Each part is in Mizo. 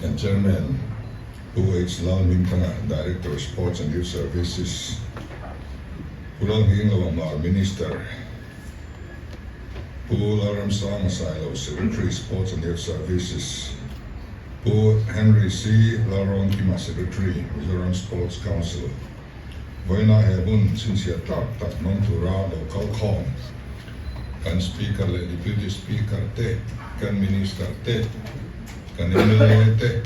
Kan Chairman Pu H Lalhmingthanga, Director Sports and Youth Services, Pu Lalhnginglo Amar, Minister, Pu Lalramsanga Sailo, Secretary Sports and Youth Services, Pu Henry C Lalrawnkima, Secretary, Mizoram Sports Council. Vawiinah he hun chhinchhiah tlak tak hmang tura lo kal khawm kan Speaker leh Deputy Speaker te, kan Minister te, kan mla te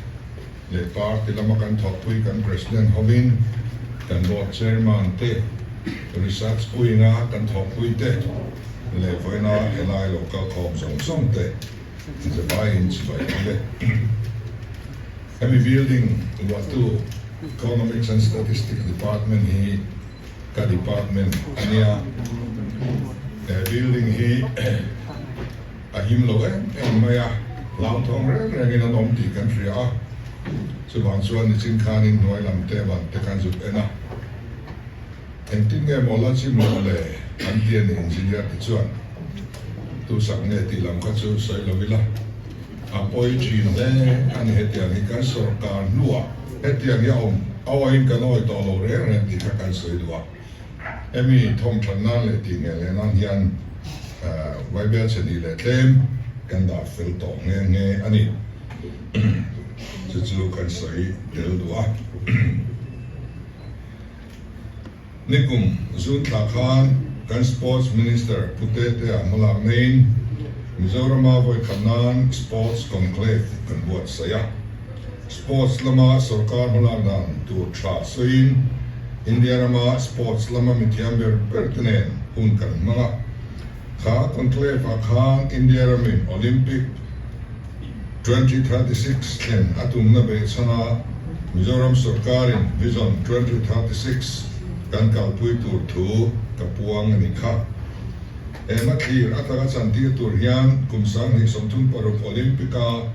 leh party lama kan thawhpui kan President hovin kan Board Chairman te, Research Wing-a kan thawhpui te leh vawiina helai lo kal khawm zawng zawng te zevaiin chibai ang le. Hemi building luahtu Economics and Statistics Department hi ka department a nia. He building hi a him lo em em mai a, hlauthawng reng rengin an awm tih kan hria a. Chuvang chuan nichin khanin hnuai lam te ban te khan zuk en a. Engtin nge maw la chim loh le an ti a ni engineer te chuan tu sak nge tih lam kha chu sawi lo ila a pawi thin hle a ni hetiang hi kan sawrkar hnuah hetiang hi a awm awain kan awi tawh lo reng reng tih kha kan sawi duh a hemi thawm that nan leh tih nge leh nan hian Vaibel chhe nih leh tlem kan dah fel tawh nghe nghe a ni chu chu kan sawi tel duh a. Nikum June thla khan kan Sports Minister Pu Tetea hmalak neiin Mizorama vawikhat nan Sports Conclave kan buatsaih a. Sports lama sorkar hmalak dan tur tha sawiin India rama sports lama mithiam ber ber te nen hun kan hmang a. Kha conclave ah khan India ramin Olympic 2036 thlen a tumna behchhana Mizoram sorkarin Vision 2036 kan kalpui tur thu ka puang a ni kha. He hmathlir a taka chantir tur hian kum 2036 Olympic-a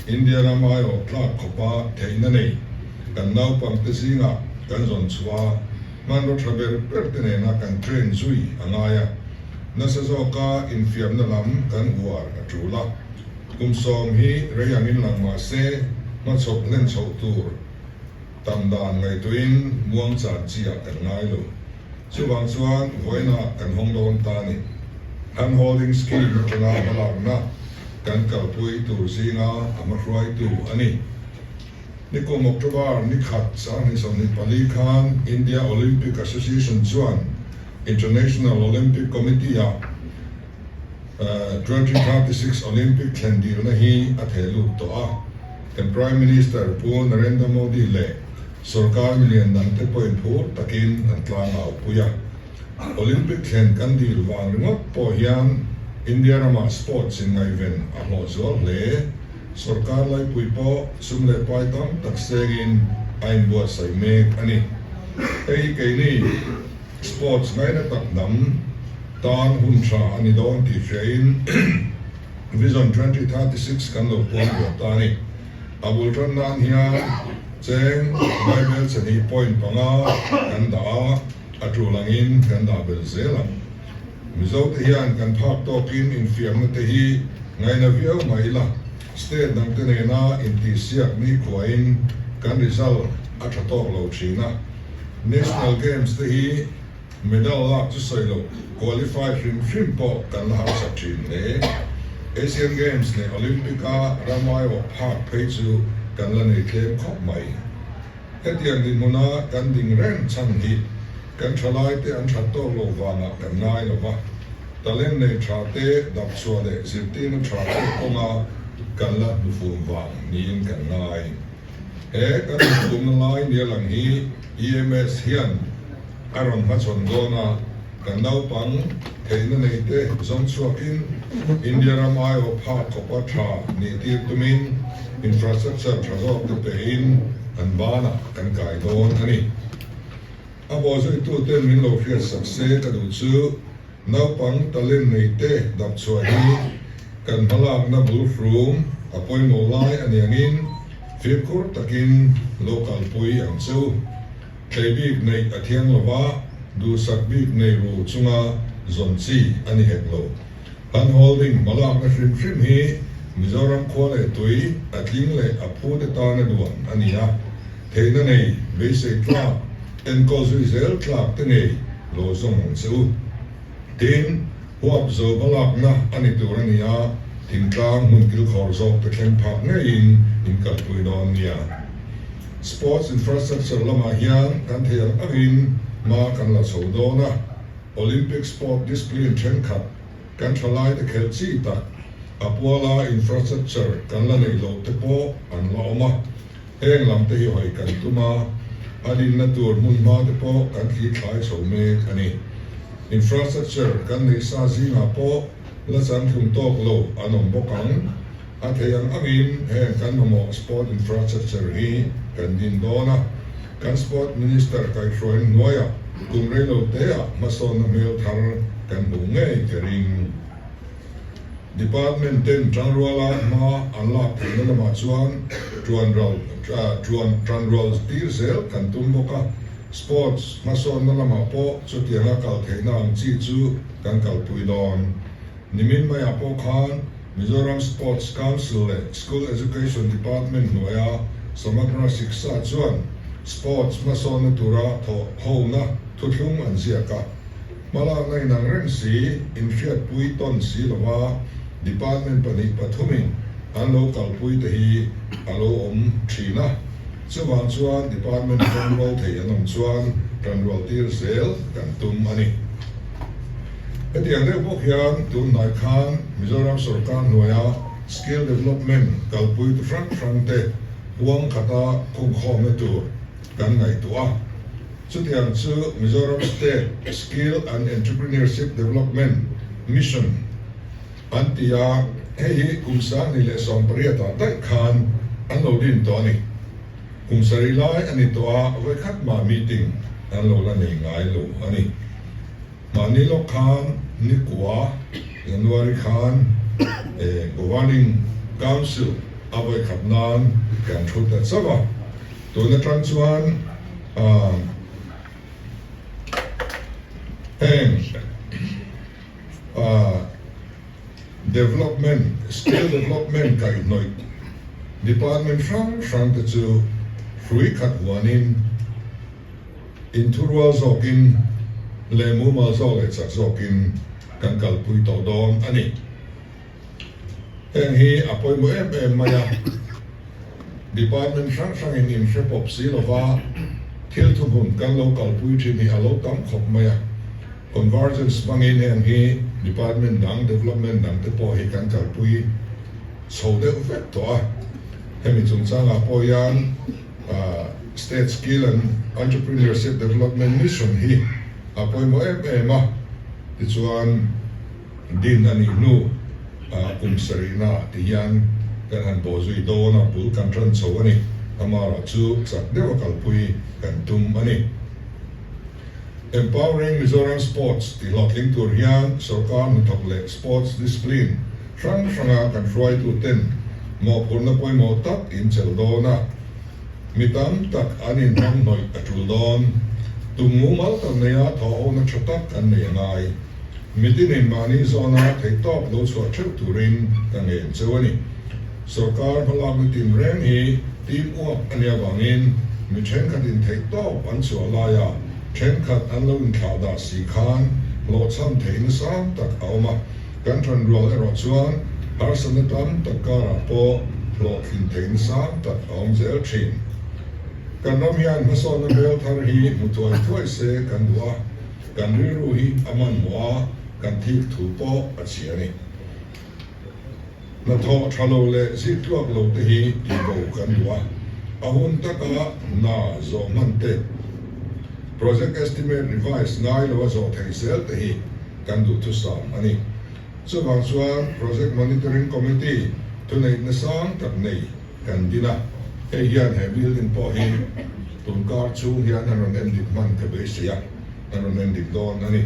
India ram aiawh tlak khawpa theihna nei kan naupangte zingah kan zawn chhuah a, hmanraw tha ber ber te nena kan train zui a ngai a, nasa zawka infiamna lam kan uar a tul a. Kum sawm hi rei angin lang mah se, hmachhawp hlen chhoh tur tam dan ngaihtuahin muang chan chi ah kan ngai lo. Chuvang chuan vawiinah kan hawng dawn ta ni. Hand holding scheme atanga hmalakna kan kalpui tur zinga a hmahruaitu a ni. Nikum October ni khat 2024 khan India Olympic Association chuan International Olympic Committee-ah 2036 Olympic thlen dilna hi a theh lut tawh a. Kan Prime Minister Pu Narendra Modi leh sorkar milian dangte pawhin phur takin an tlang au pui a. Olympic thlen kan dil vang ringawt pawh hian India ramah sports in ngaihven a hlawh zual hle. Sorkar laipui pawh sum leh pai tam tak sengin a inbuatsaih mek a ni. Hei keini sports ngaina tak hnam tan hun tha a ni dawn tih hriain Vision 2036 kan lo puang duah ta a ni. A bul tan nan hian cheng Bible chahnih point panga kan dah a, a tul angin kan dah belh zel ang. Mizo te hian kan phak tawkin infiamna te hi ngaina viau mai ila, state dang te nena intihsiak nikhuain kan result a tha tawk lo thin a. National Games te hi medal lak chu sawi loh, qualify hrim hrim pawh kan la harsa thin hle. Asian Games leh Olympic a ram aiawh phak phei chu kan la nei tlem khawp mai. Hetiang dinhmuna kan ding reng chhan hi kan thalaite an that tawk lo vangah kan ngai lo va, talent nei tha te dap chhuah leh zirtirna tha pek kawnga kan la hnufum vang niin kan ngai. He kan hnufumna lai nia lang hi EMS hian a rawn hmachhawn dawn a, kan naupang theihna neite zawng chhuakin India ram aiawh phak khawpa tha nih tir tumin infrastructure tha zawk te pein an banah kan kai dawn a ni. A bawhzuituten min lo hriat sak se ka duh chu naupang talent neite dap chhuah hi kan hmalakna bul hrum a pawimawh lai a ni angin fimkhur takin lo kalpui ang che u. Thlei bik neih a thiang lo va, duhsak bik nei ru chunga zawn chi a ni hek lo. Hand holding hmalakna hrim hrim hi Mizoram khua leh tui a tling leh a phu te tana duan a ni a, theihna nei, beisei tlak, enkawl zui zel tlak te ngei lo zawm ang che u. Tin, huap zo va lakna a ni tur a ni a, thingtlang hmun kilkhawr zawk te thleng phak ngeiin in kalpui dawn nia. Sports infrastructure lamah hian kan thei ang angin hma kan la chho dawn a, Olympic sport discipline thenkhat kan thalaite khelh chi tak a puala infrastructure kan la neih loh te pawh an la awm a, heng lam te hi hawi kan tum a, a dinna tur hmun hma te pawh kan thli thlai chho mek a ni. Infrastructure kan neih sa zingah pawh la changtlung tawk lo an awm bawk ang. A thei ang angin heng kan mamawh sport infrastructure hi kan din dawn a, kan Sport Minister kaihhruain hnuaiah kum reilo teah hmasawnna hmel thar kan hmuh ngei ka ring. Department ten tangruala hma an lak theihna lamah chuan tuanral tuan tanrual tir zel kan tum bawk a, sports hmasawnna lamah pawh chutianga kal theihna ang chi chu kan kalpui dawn. Nimin maiah pawh khan Mizoram Sports Council leh School Education Department hnuaia Samagra Shiksha chuan sports hmasawnna tura thawh hona thuthlung an ziak a. Hmalakna inang reng si, inhriatpui tawn si lova department pahnih pathumin an lo kalpui te hi a lo awm thin a. Chuvang chuan department tanrual thei an awm chuan tanrual tir zel kan tum a ni. Hetiang deuh bawk hian tun hnai khan Mizoram sorkar hnuaia skill development kalpui tu hrang hrang te huang khata khungkhawmna tur kan ngaihtuah a. Chutiang chu Mizoram State Skill and Entrepreneurship Development Mission an ti a, hei hi kum 2018 ah daih khan an lo din tawh a ni. Kum sarih lai a ni tawh a, vawikhat mah meeting an lo la nei ngai lo a ni. Mahni lawk khan nikua January khan Governing Council a vawikhat nan kan thu ta chauh a, tun atang chuan heng Development, Skill Development kaihhnawih Department hrang hrang te chu hrui khat huanin inthurual zawkin leh mumal zawk leh chak zawkin kan kalpui tawh dawn a ni. Heng hi a pawimawh em em mai a, Department hrang hrangin inhre pawp si lova thil thuhmun kan lo kalpui thin hi a lo tam khawp mai a. Convergence hmangin heng hi department dang, development dang te pawh hi kan kalpui chho deuh vek tawh a. Hemi chungchangah pawh hian State Skill and Entrepreneurship Development Mission hi a pawimawh em em a, tichuan din a nih hnu kum sarihna ti hian kan han bawhzui dawn a, bul kan ran chho a ni. Amaherawh chu chak deuha kalpui kan tum a ni. Empowering Mizoram Sports tih hlawhtling tur hian sorkar hnathawk leh sports discipline hrang hranga kan hruaituten mawhphurhna pawimawh tak in chelh dawn a, mi tam tak an inhmang hnawih a tul dawn. Tum mumal tak neia thawhhona tha tak kan nei a ngai. Mitinin mahni zawna theihtawp lo chhuah theuh turin ka ngen cheu a ni. Sorkar hmalakna tin reng hi team uap a nih avangin mi thenkhatin theihtawp an chhuah laia thenkhat an lo inthlah dah si khan hlawhchham theihna sang tak a awm a, kan thanrual erawh chuan harsatna tam tak karah pawh hlawhtlin theihna sang tak a awm zel thin. Kan ram hian hmasawnna hmel thar hi hmu thuai thuai se kan duh a, kan rilru hi a hmanhmawh a, kan thik thu pawh a chhia a ni. Hnathawh tha lo leh ziktluak lo te hi tihbo kan duh a, a hun taka hna zawh hman te, project estimate revise ngai loa zawh theih zel te hi kan duhthusam a ni. Chuvang chuan Project Monitoring Committee thuneihna sang tak nei kan din a, hei hian he building pawh hi tunkar chhung hian an rawn endik hman ka beisei a, an rawn endik dawn a ni.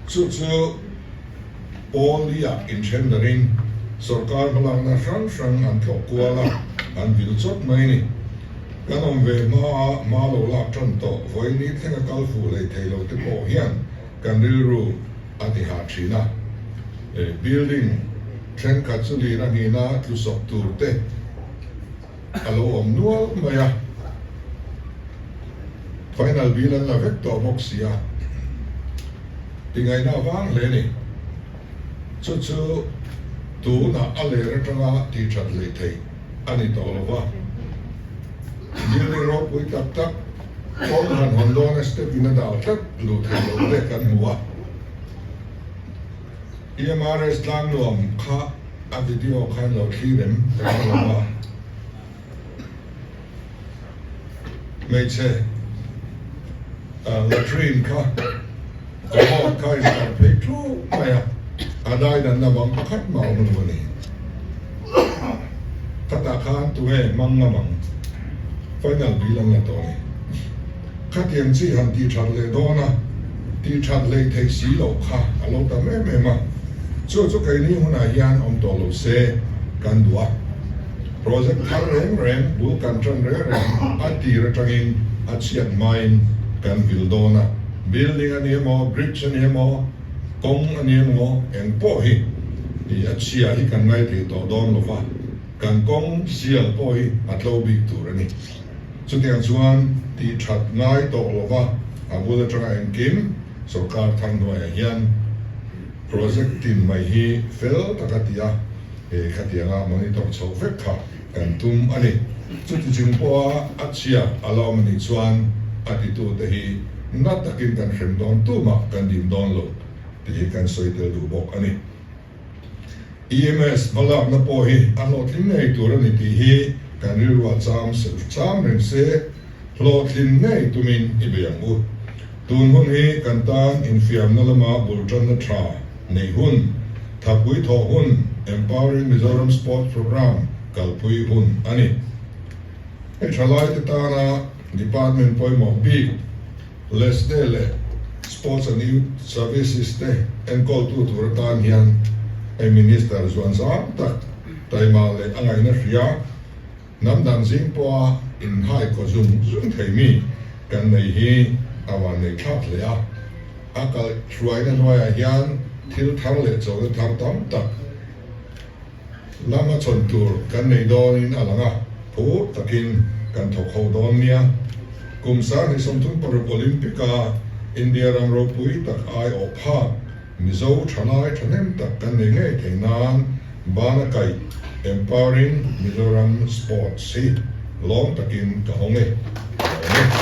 Chu chu Pawl-i-ah inthen darin sorkar hmalakna hrang hrang an tlawh kual a, an vil chawt mai a ni. Kan awm ve hmaa hma lo lak tan tawh vawiin thlenga kal fuh hlei thei lo te pawh hian kan rilru a ti hah thin a. Building thenkhat chu lir a nghina tlu sawk tur te a lo awm nual mai a, final bill an la vek tawh bawk si a, tingaihna avang hle a ni. Chu chu tunah a ler atanga tih that hleih theih a ni tawh lo va, building ropui tak tak kawng han hawn dawna step in a dal tlat luh theih loh te kan hmu a. EMRS Tlangnuam kha a video khan lo thlir em ka hre lo a. Hmeichhe latrine kha commode kha in kar phei thup mai a, a daidanna bang pakhat mah awm lo a ni. Khatah khan tunge hmang ngam ang? Final bill an la tawh a ni. Khatiang chi han tih that leh dawn a, tih that hlei theih si loh kha a lo tam em em a, chu chu keini hunah hian awm tawh lo se kan duh a. Project thar reng reng bul kan tan reng reng a tir atangin a chhiat hmain kan vil dawn a, building a ni emaw, bridge a ni emaw, kawng a ni emaw eng pawh hi a chhia hi kan ngaithei tawh dawn lo va, kan kawng sial pawh hi a tlo bik tur a ni. Chutiang chuan tih that ngai tawh lova a bul atanga engkim sorkar thar hnuaiah hian project tin mai hi fel taka ti a, he khatianga monitor chhoh vek kha kan tum a ni. Chuti chung pawha a chhia a la awm anih chuan a titute hi na takin kan hrem dawn tumah kan dim dawn lo tih hi kan sawi tel duh bawk a ni. EMS hmalakna pawh hi a hlawhtling ngei tur a ni tih hi kan rilruah cham cham reng se, hlawhtlin ngei tumin i bei ang u. Tun hun hi kan tan infiamna lama bul tanna tha neih hun, thapui thawh hun, Empowering Mizoram Sports Programme kalpui hun a ni. Hei thalaite tana department pawimawh bik, Lesne leh Sports and Youth Services te enkawltu tur atan hian hei Minister zuan zam tak taima leh a ngaihna hria, hnam dang zing pawha inhai kaw zung zung thei mi kan nei hi a van neih thlak hle a. A kalh hruaina hnuaiah hian thil thar leh chona thar tam tak Lama chhawn tur kan nei dawnin a lang a, phur takin kan thawk ho dawn nia. Kum 2036 Olympic-a India ram ropui tak aiawh phak Mizo thalai thahnem tak kan nei ngei thei nan bana kaih Empowering Mizoram Sports hi lawm takin ka hawng e. Ka lawm e.